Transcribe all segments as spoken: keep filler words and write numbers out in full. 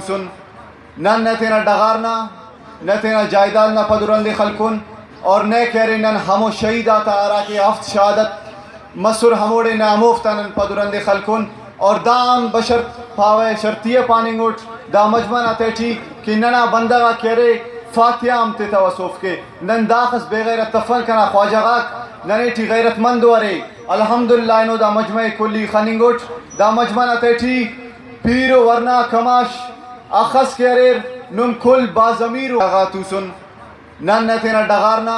سن۔ نن نہ تینا ڈغار نا، نہ تینا جائیداد نا پدرندے خلکن، اور نئے کہ ارے نن ہمو شہید آتا ہرا کہ ہفت شہادت مسر ہموڑے نہ ہموفتا نن پدرندے خلکن، اور دا ہم بشرط پاوہ، شرطیہ پاننگٹ دا مجمع نا تہٹی کہ ننا بندغ آک کہ ارے فاتحہ ہم تتوس اوفکے۔ نن داخس بے غیرت تفن کنا خواجہ غاک، ننے ٹی غیرت مند و ارے۔ الحمدللہ اینو دا مجمع ءِ کلی خننگٹ، دا مجمع نا تہٹی پیر و ورنا کماش اخس کہ اریر، نم کل باضمیر و غا توسن۔ نن نہ تینا ڈغار نا،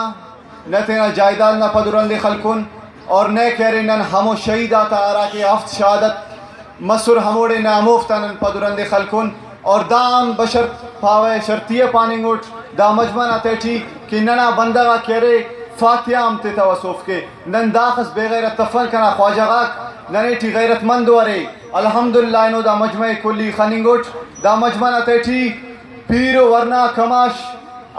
نہ تینا جائیداد نا پدرندے خلکن، اور نئے کہ ارے نن ہمو شہید آتا ہرا کہ ہفت شہادت مسر ہموڑے نہ ہموفتا نن پدرندے خلکن، اور دا ہم بشرط پاوہ، شرطیہ پاننگٹ دا مجمع نا تہٹی کہ ننا بندغ آک کہ ارے فاتحہ ہم تتوس اوفکے۔ نن داخس بے غیرت تفن کنا خواجہ غاک، ننے ٹی غیرت مند و ارے۔ الحمدللہ اینو دا مجمع ءِ کلی خننگٹ، دا مجمع نا تہٹی پیر و ورنا کماش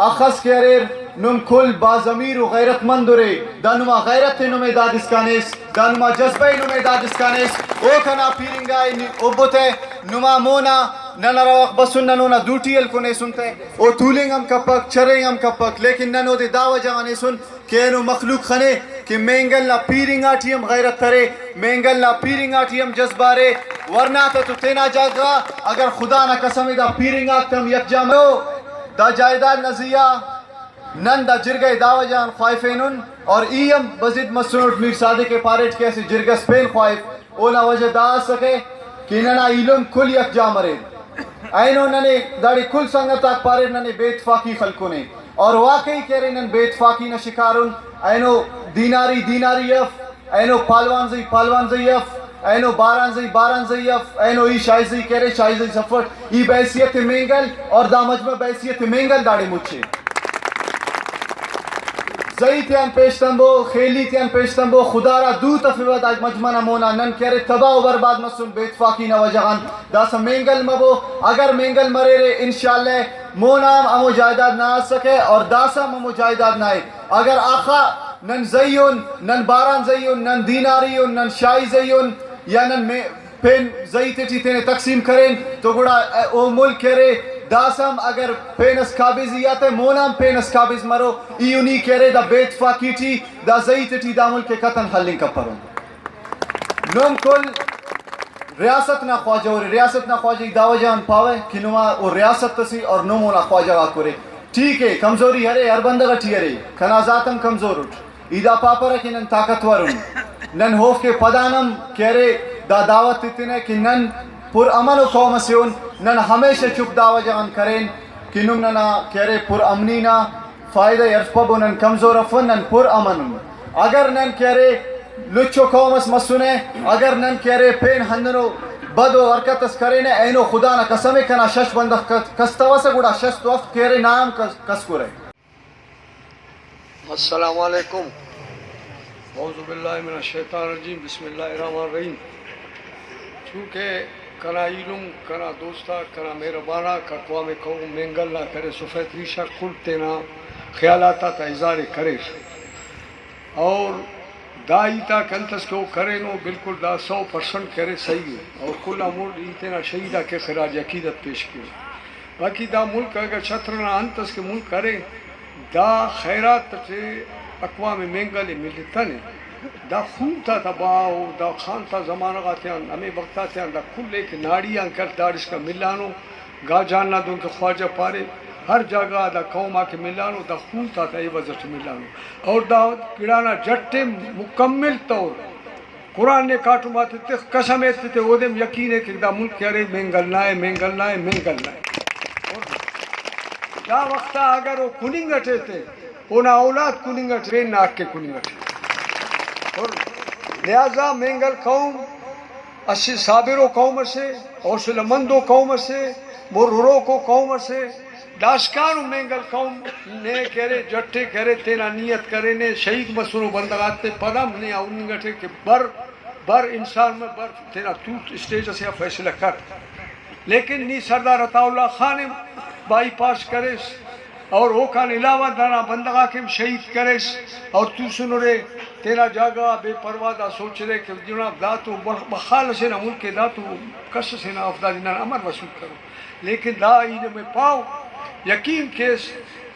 اخس کہ اریر، نم کل باضمیر و غیرت مند ارے۔ دا نما غیرت ءِ نمے داد اسکان ایس، دا نما جذبہ ءِ نمے داد اسکان ایس۔ او کنا پیر انگا ءِ، نی اوبو تہ، نما مونا، نن ہرا وخت بسن نن اونا دوٹی ہلکن ایسن تہ، او تولنگ ہم کپک، چرینگ ہم کپک، لیکن نن اودے دا وجہ غان ایسن کہ اینو مخلوق خنے کہ مینگل نا پیر انگا ٹی ہم غیرت ارے، مینگل نا پیر انگا ٹی ہم جذبہ ارے، ورنا تہ تو تینا جاگہ غا۔ اگر خدا نا قسم ءِ دا پیر انگاک تہ ہم یکجا مرو، دا جائیداد نا زی آ نن دا جرگہ ءِ دا وجہ غان خواہفینن، اور ای ہم بضد مسنٹ، میر صادق ءِ پاریٹ کہ اسہ جرگہ اس پین خواہف، اونا وجہ دا اسکہ کہ ننا ایلم کل یکجا مریر۔ اینو ننے داڑے کل سنگت آک پاریر ننے بے اتفاقی خلکنے، اور واقعی کہ ارے نن بے اتفاقی نا شکار ان۔ اینو دیناری دیناری اف، اینو پالوان زئی پالوان زئی اف، اینو باران زئی باران زئی اف، اینو ای شاہی زئی کہ ارے شاہی زئی سفٹ، ای بحیثیت مینگل اور دا مجمع بحیثیت مینگل داڑے مچے۔ زئی تیان پیش تمبو، خیلی تیان پیش تمبو، خدا را دو تفیوہ دا مجمع نا مونا۔ نن کہ ارے تباہ و برباد مسن بے اتفاقی نا وجہ غان، داسہ مینگل مبو۔ اگر مینگل مریرے، انشاءاللہ مونا ہم ہمو جائیداد نا اسکہ اور داسہ ہم ہمو جائیداد نا ءِ۔ اگر آخا نن زئی ان، نن باران زئی ان، نن دیناری ان، نن شاہی زئی ان، یا نن مے-، پین زئی تیٹی تینے تقسیم کرین تو گڑا او ملک کہ ارے داسہ ہم اگر پین اس قابض ای آ تہ، مونا ہم پین اس قابض مرو۔ ای ہنی کہ ارے دا بے اتفاقی ٹی دا زئی تیٹی دا ملک ءِ قطعاً خلنگ کپرون۔ نم کل ریاست نا خواجہ ارے، ریاست نا خواجہ ای دا وجہ آن پاوہ کہ نما او ریاست اسے اور نم اونا خواجہ غاک ارے۔ ٹھیک ءِ، کمزوری ارے، ہر بندغ ٹی ارے، کنا ذات ہم کمزور اٹ۔ ای دا پاپرہ کہ نن طاقتور ان، نن اوفتے پدان ہم کہ ارے دا دعوت ایتنہ کہ نن پر امن و قوم اسے ان، نن ہمیشہ چپ دا وجہ غان کرین کہ نم ننا کہ ارے پر امنی نا فائدہ ءِ ہرفپبو، نن کمزور افن، نن پر امن ان۔ اگر نن کہ ارے لچو قوم اس مسنے، اگر نن کہ ارے پین ہندنو بد و حرکت اس کرینے، اینو خدا نا قسم ءِ کنا شش بندغ ک-، کستوسہ، گڑا شش تو ہفت کہ ارے نا ہم کس-، کسکرہ۔ السلام علیکم۔ اعوذ باللہ من الشیطان الرجیم۔ بسم اللہ الرحمن الرحیم۔ چونکہ کنا ایلم، کنا دوستاک، کنا مہرباناک، اقوام قوم مینگل نا کرے سفید ریشہ کل تینا خیالات آتا اظہار ءِ کریر۔ اور دا ہیت آک انت اس کہ او کرینو، بالکل دا سو پرسنٹ کرے صحیح ءِ۔ اور کل آن مُڑ ای تینا شہید آک ءِ خراج عقیدت پیش کین۔ باقی دا ملک اگہ چتر نا انت اس کہ ملک ارے، دا خیرات اٹی اقوام مینگل ءِ ملتنے۔ دا خون تا تباہ ءُ، دا خان تا زمانہ غاتیان، ہمے وخت آتیان دا کل ءِ کہ ناڑی آن کر داڑسکا ملانو، گاجان نا دن کہ خواجہ پارے، ہر جاگہ آ دا قوم آ کہ ملانو، دا خون تا تا عوض اٹ ملانو۔ اور دا گڑا نا جٹ ءِ مکمل طور قرآن نے کاٹم آتے تخ، قسم ایتے تے، اودے ہم یقین ہے کہ دا ملک کہ ارے مینگل نا ہے، مینگل نا ہے، مینگل نا ہے۔ دا وخت آ اگر او کننگ اٹے تے، اونا اولاد کننگ اٹ، پین نا حق ءِ کننگ اٹ۔ اور لہذا مینگل قوم اسہ صابرو قوم اسے، حوصلہ مندو قوم اسے، مر ہروکو قوم اسے۔ داسکان مینگل قوم نے کہ ارے، جٹ ءِ کہ ارے، تینا نیت کرینے، شہید مسنو بندغ آتے پد ہم نے ہننگ اٹے کہ بر، بر انسان مہ بر، تینا توٹ اسٹیج اسے آ فیصلہ کر۔ لیکن نی سردار عطا اللہ خان ءِ بائی پاس کریس، اور اوکان علاوہ دانا بندغ آک ہم شہید کریس اور توسنرے تینا جاگہ غا بے پرواہ۔ دا سوچرے کہ جناب، دا تو بخ-، بخال اسے نا ملک ءِ، دا تو کس اسے نا اف، دادے نن امر وصول کرو۔ لیکن دا ای نمے پاو، یقین کیس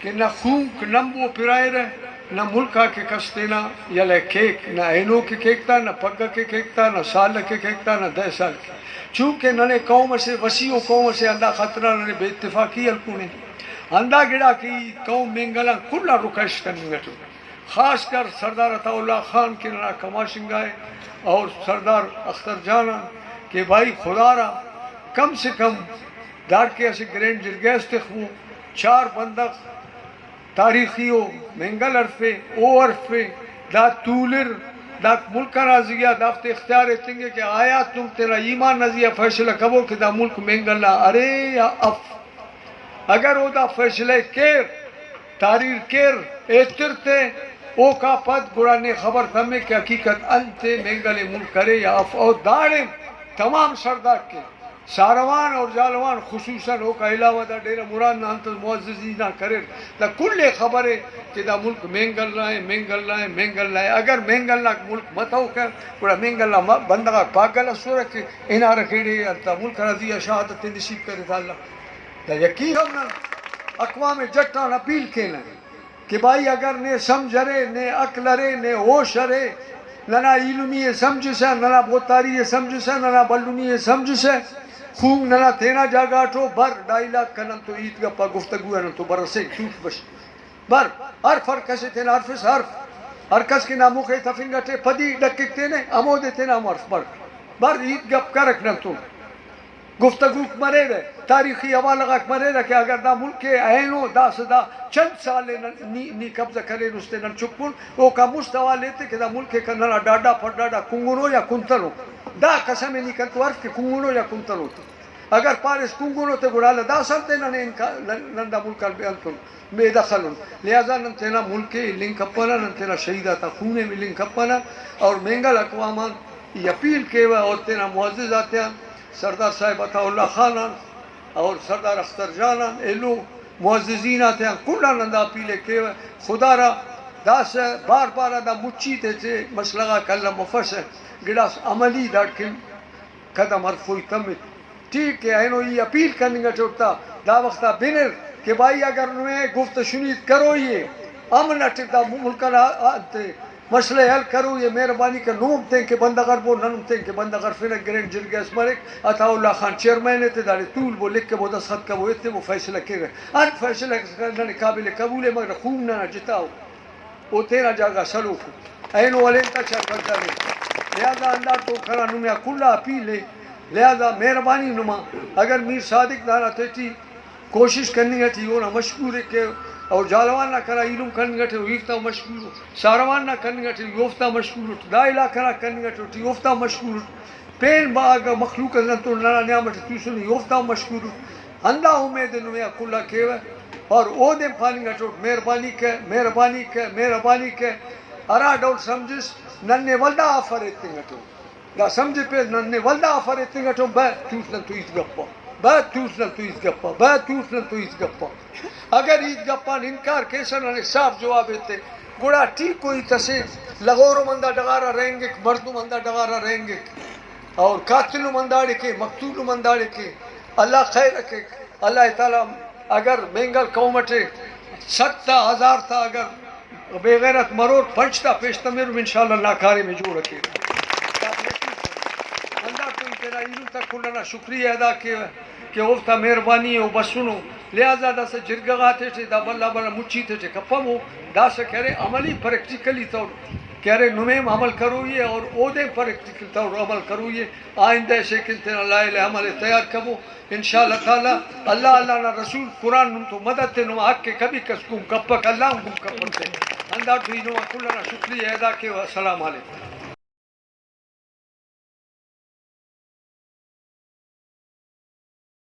کہ نہ خونک نمبو پرائرہ، نہ ملک آ کہ کس تینا یلہ کیک، نہ اینو کہ کیک تا، نہ پگہ کہ کیک تا، نہ سال کہ کیک تا، نہ دہ سال کہ۔ چونکہ ننے قوم اسے، وسیع و قوم اسے، ہندا خاطران ننے بے اتفاقی ہلکونے۔ ہندا گڑا کہ ای قوم مینگل آن کل آن ریکویسٹ کننگ اٹو، خاص کر سردار عطاء اللہ خان کہ ننا کماش انگا ءِ، اور سردار اختر جان آن کہ بھائی، خدا را کم سے کم داڑکے اسہ گرینڈ جرگہ اس تخبو، چار بندغ تاریخی ءُ مینگل ہرفے، او ہرفے، دا تولر، دا ملک ئنا زیہا دافتے اختیار ایتنگے کہ آیا تم تینا ایمان نا زیہا فیصلہ کبو کہ دا ملک مینگل نا ارے یا اف۔ اگر او دا فیصلہ ءِ کیر، تحریر کیر، ایتر تے، اوکا پد گڑا نے خبر تمے کہ حقیقت انت ءِ، مینگل ءِ ملک ارے یا اف۔ او داڑے تمام سڑدار کہ ساروان اور جالوان خصوصاً اوکا علاوہ دا ڈیرہ مراد نا انت معززی نا کریر، دا کل ءِ خبر ءِ کہ دا ملک مینگل نا ءِ، مینگل نا ءِ، مینگل نا ءِ۔ اگر مینگل نا ملک متوکہ، گڑا مینگل نا م-، بندغ آک پاگل اسرہ کہ ہنارہ کیڑے انت ملک ئنا زیہا شہادت ءِ نصیب کرے تا اللہ۔ دا یقین ہم نن اقوام جٹ آن اپیل کینہ کہ بھائی، اگر نے سمجھ ارے، نے عقل ارے، نے ہوش ارے، ننا ایلمی ءِ سمجھسہ، ننا بوتاری ءِ سمجھسہ، ننا بھلنی ءِ سمجھسہ، خونک ننا تینا جاگہ اٹو، بر ڈائیلاگ کہ نن تو ہیت گپ آ گفتگو آ نن تو برسے، چوٹ بش۔ بر، ہر فرق اسے تینا ہرفسہ، ہر، ہر کس کہ نا مخ ءِ تفنگ اٹے، پدی ڈکک تینے، ہمودے تینا ہم ہرف بر۔ بر، ہیت گپ کرک نن تو۔ گفتگوک مریرہ، تاریخی حوالہ غاک مریرہ کہ اگر دا ملک ءِ اینو داسہ دا چند سال ءِ نن، نی، نی قبضہ کرینس تے نن چکن، اوکان مست حوالے ایتے کہ دا ملک ءِ ننا ڈاڈا پڑڈاڈا کنگنو یا کنتنو۔ دا قسم ءِ نی کنتو ہرف کہ کنگنو یا کنتنو۔ اگر پاریس کنگنو تے گڑا اللہ داسہ انت ءِ ننے انکا-، نن، نن دا ملک آن بے انتون۔ بے دخل ان۔ لہذا نن تینا ملک ءِ النگ کپنہ، نن تینا شہید آتا خون ءِ النگ کپنہ، اور مینگل اقوام آن ای اپیل کیوہ اور تینا معزز آتیان، سردار صاحب عطاء اللہ خان آن اور سردار اختر جان آن، ایلو معززین آتیان کل آن ہندا اپیل ءِ کیوہ، خدا را داسہ بار بار آ دا مچی تیٹی مسئلہ غاک الم مفسہ، گڑاس عملی داڑکن قدم ہرفوئی تمک۔ ٹھیک ءِ، اینو ای اپیل کننگ اٹی اٹ تا، دا وخت آ بنر کہ بھائی، اگر نمے گفت و شنید کروئی ءِ، امن اٹ دا ملک ئنا انت مسئلہ ءِ حل کروئی ءِ، مہربانی کر نم تینکہ بندغ ہربو، نن ہم تینکہ بندغ ہرفنہ، گرینڈ جرگہ اس مریک، عطاء اللہ خان چیئرمین ایتے، داڑے تولبو، لکھبو، دستخط کبو، ایتبو، فیصلہ کیوہ۔ انت فیصلہ ننے قابل قبول ءِ، مگر خون ننا جتا ءُ۔ او تینا جاگہ سلوک ءُ۔ اینو ہلین تا چا قبضہ نے۔ لہذا ہنداڑتون کنا نمے آ کل آ اپیل ءِ۔ لہذا مہربانی نما، اگر میر صادق دانا تیٹی کوشش کننگ اٹی اونا مشکور ءِ کہ، او جالوان نا کنا ایلم کننگ اٹی او ایفتا مشکور ءُ، ساروان نا کننگ اٹی اوفتا مشکور اٹ، دا علاقہ نا کننگ اٹی اوفتا مشکور اٹ۔ پین بھاگ مخلوق اس ننتون ننا نیام اٹی توسنے، اوفتا ہم مشکور اٹ۔ ہندا امید نمے آ کل آ کیوہ اور اودے پاننگ اٹوٹ، مہربانی کہ، مہربانی کہ، مہربانی کہ۔ ہرا ڈول سمجھس، نن نے ولدا آفر ایتنگ اٹو۔ دا سمجھپیس، نن نے ولدا آفر ایتنگ اٹو، بہ توس نن تو ہیت گپ آ، بہ توس نن تو ہیت گپ آ، بہ توس نن تو ہیت گپ آ۔ اگر ہیت گپ آن انکار کیسہ، ننے صاف جواب ایتے، گڑا ٹھیک ءُ، ہیت اسے، لغور ہم ہندا ڈغار آ رہینگک، مردم ہندا ڈغار آ رہینگک۔ اور قاتل ہم ہنداڑے کے، مقتول ہم ہنداڑے کے۔ اللہ خیر ءِ کیک۔ اللہ تعالیٰ اگر مینگل قوم اٹے صد تا، ہزار تا اگر بے غیرت مرور، پنچ تا پیش تمرم، انشاءاللہ اللہ کاریم ءِ جوڑ ءِ کیک۔ ہنداڑتون تینا ایلم تا کل ئنا شکریہ ادا کیوہ کہ اوفتا مہربانی ءِ او بسنو۔ لہذا داسہ جرگہ غاتیٹی دا بھلا بھلا مچی تیٹی کپبو، داسہ کہ ارے عملی پریکٹیکلی طور کہ ارے نمیم عمل کروئی ءِ اور اودے پریکٹیکل طور عمل کروئی ءِ۔ آئندہ اسے کن تینا لائحہ عمل ءِ تیار کبو۔ انشاءاللہ تعالیٰ اللہ، اللہ نا رسول قرآن نم تو مدد تے، نما حق ءِ کبھی کس گم کپک، اللہ ہم گم کپک تے۔ ہنداڑتون ای نما کل ئنا شکریہ ادا کیوہ۔ السلام علیکم۔